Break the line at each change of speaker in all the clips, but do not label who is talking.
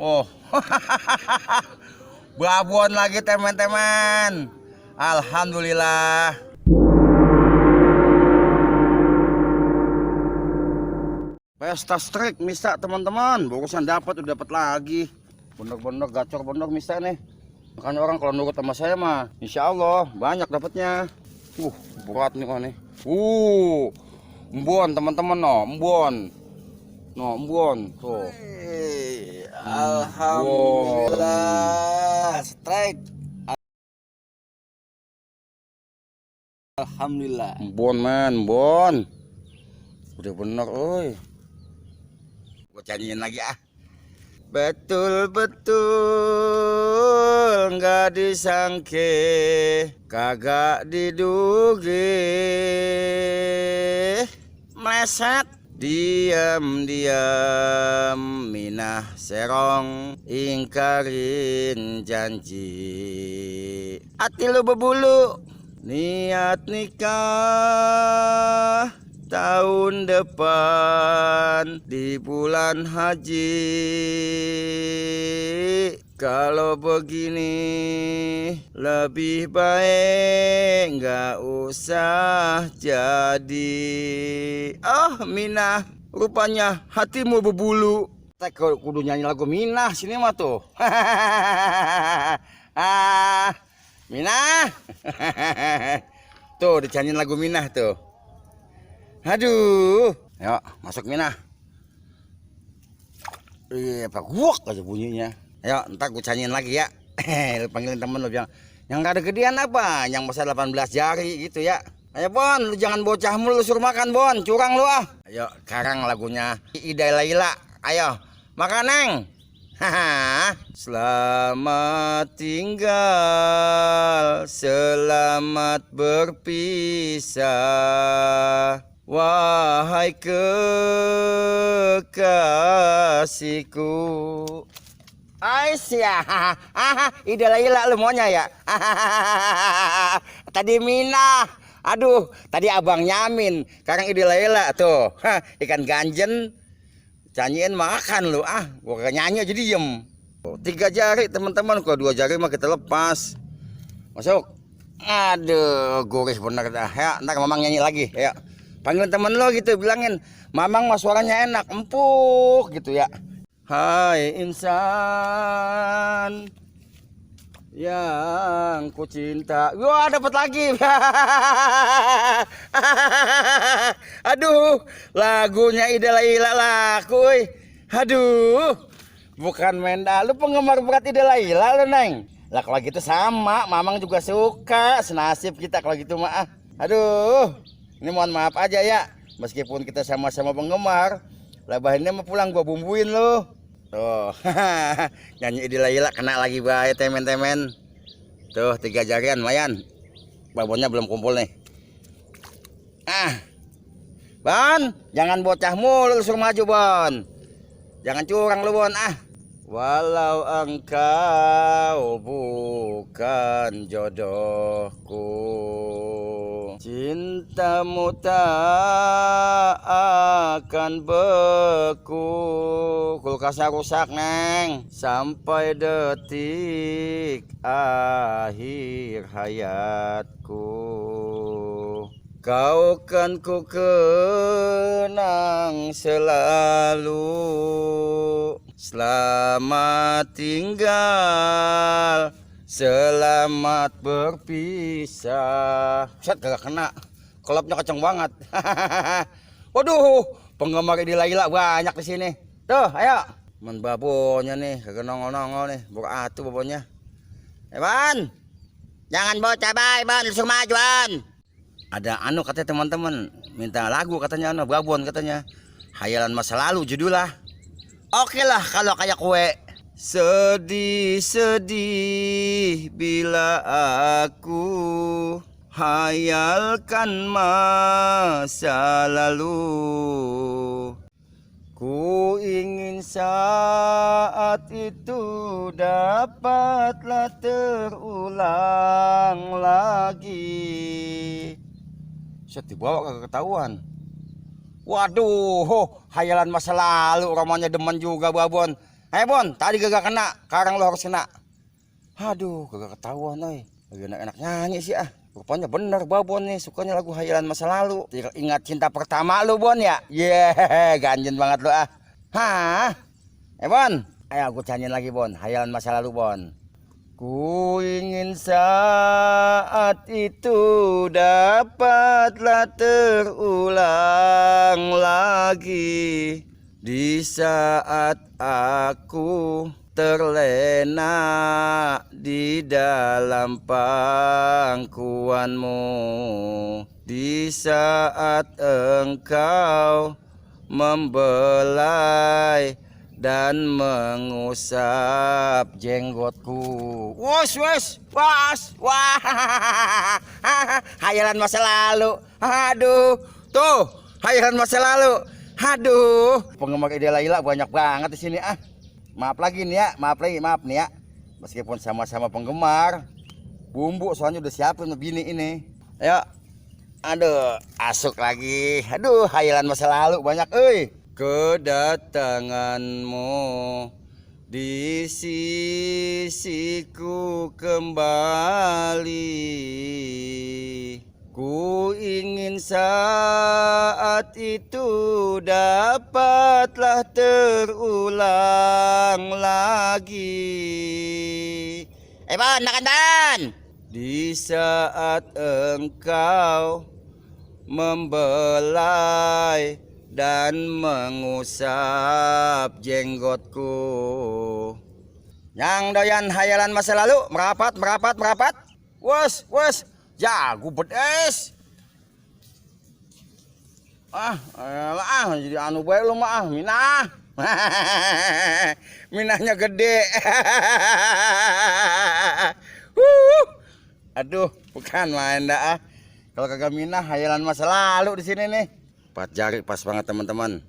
Oh, babon lagi teman-teman. Alhamdulillah. Pesta strik misa teman-teman. Barusan dapat, udah dapat lagi. Bener-bener gacor bener misa nih. Makanya orang kalau nurut sama saya mah, insya Allah banyak dapatnya. Berat nih mah nih. Embon teman-teman, no, embon. No, embon tuh.
Alhamdulillah, strike. Alhamdulillah.
Embon men, embon. Udah bener, oi. Gue nyanyiin lagi ah. Betul-betul nggak disangke, kagak diduge, meleset. Diam-diam minah serong ingkarin janji. Hati lu berbulu, niat nikah tahun depan di bulan haji. Kalau begini lebih baik nggak usah jadi. Oh Minah, rupanya hatimu berbulu. Kita kudu nyanyi lagu Minah sini mah tuh. Minah. Tuh dicyanyiin lagu Minah tuh. Aduh, yuk masuk Minah. Iya, apa guak aja bunyinya. Ayo, ntar gue canyiin lagi ya. Lu panggilin temen lu bilang, yang gak ada gedean apa? Yang besar 18 jari gitu ya. Ayo Bon, lu jangan bocah mulu, lu suruh makan Bon, curang lu ah. Ayo, sekarang lagunya Ida Laila. Ayo, makan Neng. Selamat tinggal, selamat berpisah. Wahai kekasihku. Aisyah, Ida Laila lu maunya ya. Tadi Minah, aduh, tadi abang Nyamin, sekarang Ida Laila tuh, ikan ganjen, nyanyiin makan lu ah, gua kagak nyanyi aja diem. 3 jari teman-teman, kalau 2 jari mah kita lepas. Masuk. Aduh, gurih bener dah. Ya, ntar Mamang nyanyi lagi, ya. Panggil temen lo gitu, bilangin, Mamang mah suaranya enak, empuk gitu ya. Hai insan yang ku cinta. Wah, dapat lagi. Aduh, lagunya Ida Laila laku. Aduh, bukan main dah. Lu penggemar berat Ida Laila lu, Neng. Lah kalau gitu sama, Mamang juga suka. Senasib kita kalau gitu mah. Aduh, ini mohon maaf aja ya. Meskipun kita sama-sama penggemar, labahinnya mau pulang gua bumbuin lu. Tuh, nyanyi Ida Laila kena lagi bae temen-temen. Tuh 3 jarian lumayan. Babonnya belum kumpul nih. Bon, jangan bocah mulu, lu suruh maju Bon. Jangan curang lu Bon ah. Walau engkau bukan jodohku, cintamu tak akan beku. Kulkasnya rusak Neng. Sampai detik akhir hayatku, kau kan ku kenang selalu. Selamat tinggal, selamat berpisah. Set gak kena, kelopnya kenceng banget. Waduh, penggemar Ida Laila banyak di sini. Tuh, ayo. Men babonya nih, kagak nongol-nongol nih. Buratu babonya. Ban, jangan bocah bay, Ban, langsung majuan. Ada anu katanya teman-teman, minta lagu katanya anu babon katanya. Hayalan masa lalu judulnya. Oke lah kalau kayak kue. Sedih-sedih bila aku hayalkan masa lalu. Ku ingin saat itu dapatlah terulang lagi. Set dibawa kagak ketahuan. Waduh, hayalan masa lalu, romanya demen juga babon. Ayo Bon, tadi gak kena, sekarang lo harus kena. Aduh, gak ketahuan oi. Lagi enak-enak nyanyi sih ah. Rupanya bener Babon nih, sukanya lagu hayalan masa lalu. Ingat cinta pertama lu Bon ya? Ganjen banget lu ah. Hah? Bon, ayo aku nyanyiin lagi Bon, hayalan masa lalu Bon. Ku ingin saat itu dapatlah terulang lagi, di saat aku terlena di dalam pangkuanmu, di saat engkau membelai dan mengusap jenggotku. Wos, wah, hayalan masa lalu. Aduh, tuh hayalan masa lalu. Aduh, penggemar Ide Laila banyak banget di sini ah. Maaf lagi nih ya, maaf nih ya. Meskipun sama-sama penggemar, bumbu soalnya udah siapin bini ini. Ayo, aduh, asuk lagi. Aduh, hayalan masa lalu banyak, Kedatanganmu di sisiku kembali, ku ingin saat itu dapatlah terulang lagi. Bon, nakantan. Di saat engkau membelai dan mengusap jenggotku. Yang doyan hayalan masa lalu merapat. Wes, jago bedes. Jadi anu bae lu mah minah. Minahnya gede. Aduh, bukan main dah. Kalau kagak minah hayalan masa lalu di sini nih. 4 jari pas banget teman-teman.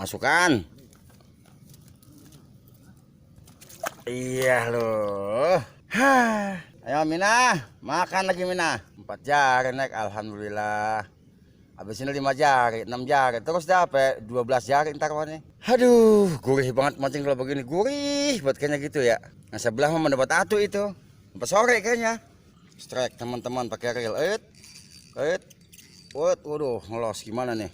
Masukkan. Iya loh. Ayo Minah, makan lagi Minah. 4 jari naik, alhamdulillah. Habis ini 5 jari, 6 jari, terus dapat 12 jari ntar nih. Aduh, gurih banget mancing kalau begini, gurih buat kayaknya gitu ya. Nah sebelah mah mendapat atu itu. Sampai sore kayaknya. Strike teman-teman pakai reel. Waduh, ngelos gimana nih?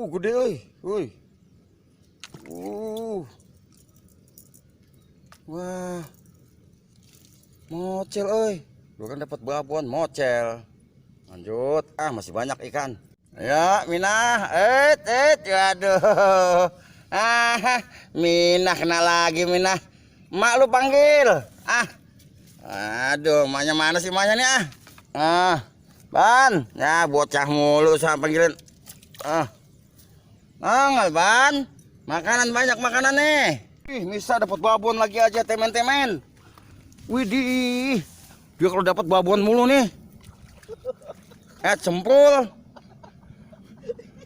Gede euy. Wah. Mocel euy. Gua kan dapat babon mocel. Lanjut, masih banyak ikan. Ya, Minah. Waduh. Minah kena lagi Minah. Mak lu panggil. Aduh, emaknya mana sih emaknya nih Ban, ya bocah mulu sama panggilin. Nongol Ban, makanan banyak makanan nih. Bisa dapat babon lagi aja temen-temen. Widih, dia kalau dapat babon mulu nih. Cempul,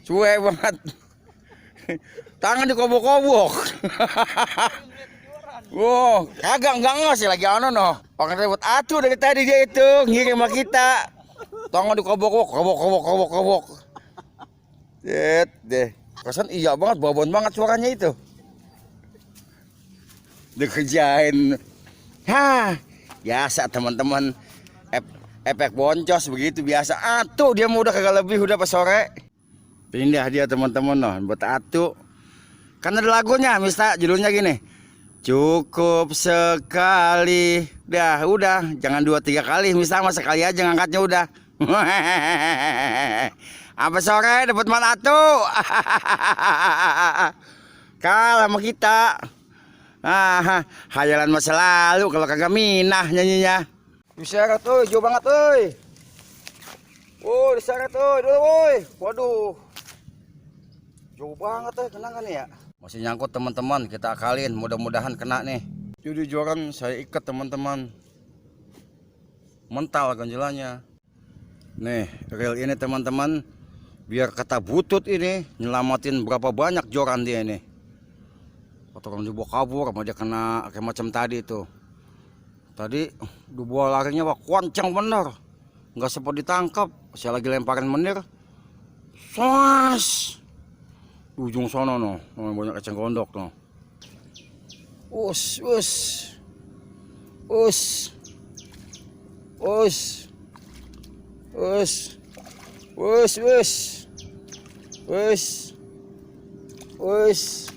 cuek banget. Tangan dikobok-kobok. Wow, kagak enggak sih lagi anu noh. Pakai ribut atuh dari tadi dia itu ngirim sama kita. Tangan dikobok-kobok. Deh. Kesan iya banget, babon banget suaranya itu. Dikerjain. Biasa teman-teman. Efek boncos begitu biasa. Atuh dia mau udah kagak lebih udah pas sore. Pindah dia teman-teman noh, buat atuh. Kan ada lagunya, Mista, judulnya gini. Cukup sekali, udah, jangan 2-3 kali, misalnya sekali aja ngangkatnya udah. Apa sore dapat mana tuh? Kalah sama kita. Hayalan masa lalu kalau kagak Minah nyanyinya. Diseret tuh, jauh banget tuh. Diseret tuh, waduh. Jauh banget tuh, kenangan ya. Masih nyangkut teman-teman, kita akalin, mudah-mudahan kena nih. Jadi joran saya ikat teman-teman. Mental ganjelannya. Nih, reel ini teman-teman, biar kata butut ini nyelamatin berapa banyak joran dia ini. Kotoran dibawa kabur, sama dia kena kayak macam tadi itu. Tadi dibawa larinya wah kencang bener. Nggak sempat ditangkap, saya lagi lemparin menir. Swas. ujung sono no, banyak eceng gondok no. Us, us, us, us, us, us, us, us, us,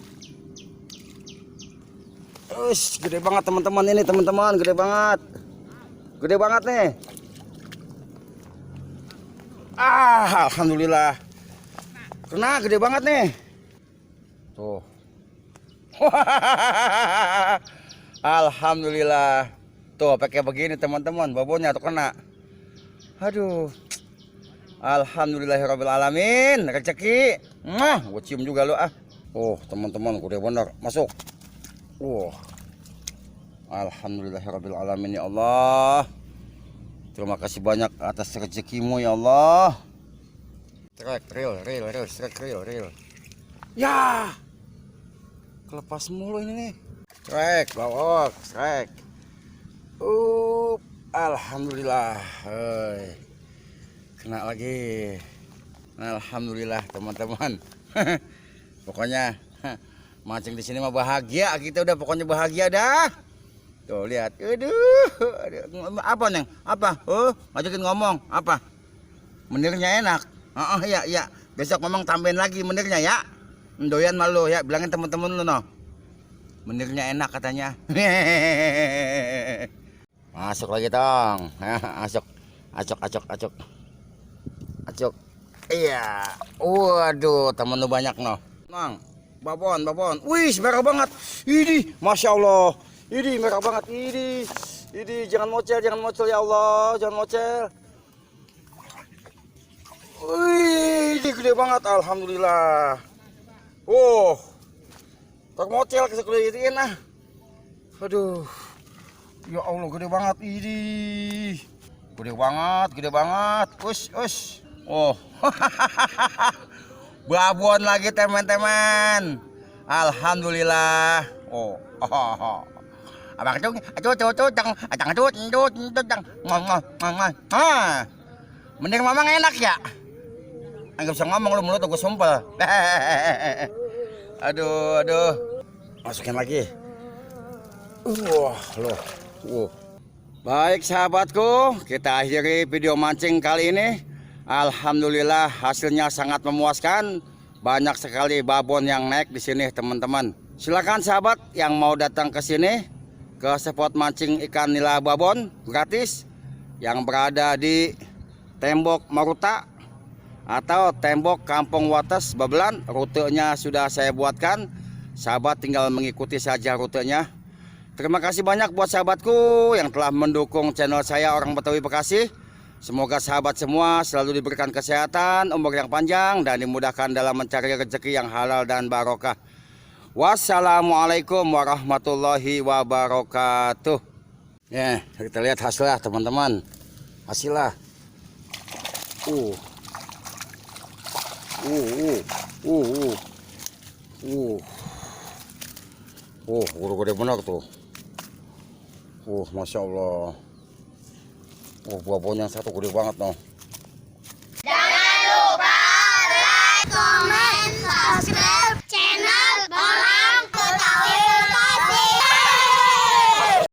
us, gede banget teman-teman ini teman-teman, gede banget nih. Alhamdulillah, kena gede banget nih. Tuh. Alhamdulillah. Tuh pakai begini teman-teman, babonnya tuh kena. Aduh. Alhamdulillahirabbil alamin, rezeki. Gua cium juga lu ah. Oh, teman-teman, gede bener. Masuk. Alhamdulillahirabbil alamin ya Allah. Terima kasih banyak atas rezekimu ya Allah. Strike reel, strike reel. Ya. Kelepas mulu ini nih. Strike, bawok, strike. Alhamdulillah. Kena lagi. Alhamdulillah teman-teman. Pokoknya mancing di sini mah bahagia, kita udah pokoknya bahagia dah. Tuh lihat. Aduh. Apa Neng? Apa? Ngajakin ngomong. Apa? Menirnya enak. Ya. Besok ngomong tambahin lagi menirnya ya. Doyan malu ya, bilangin temen-temen lu no. Menirnya enak katanya. Masuk lagi tong. Acok. Iya. Waduh, temen lu banyak no. Nang, babon. Wih, merah banget. Ini, masya Allah. Ini merah banget. Ini, jangan mocel ya Allah, jangan mocel. Wih, ini gede banget, alhamdulillah. Tak mocel kesekulitin ah. Aduh. Ya Allah, gede banget ini. Gede banget. Us. Babon lagi teman-teman. Alhamdulillah. Abang mending mamang enak ya. Enggak bisa ngomong lu, mulut gue sumpel. Aduh. Masukin lagi. Baik sahabatku, kita akhiri video mancing kali ini. Alhamdulillah hasilnya sangat memuaskan. Banyak sekali babon yang naik di sini teman-teman. Silakan sahabat yang mau datang ke sini ke spot mancing ikan nila babon gratis yang berada di Tembok Maruta atau Tembok Kampung Wates Babelan. Rutenya sudah saya buatkan. Sahabat tinggal mengikuti saja rutenya. Terima kasih banyak buat sahabatku yang telah mendukung channel saya Orang Betawi Bekasi. Semoga sahabat semua selalu diberikan kesehatan, umur yang panjang, dan dimudahkan dalam mencari rezeki yang halal dan barokah. Wassalamualaikum warahmatullahi wabarakatuh. Ya, kita lihat hasilnya teman-teman. Hasilnya. Gede benar tuh. Masya Allah. Babon yang satu gede banget noh.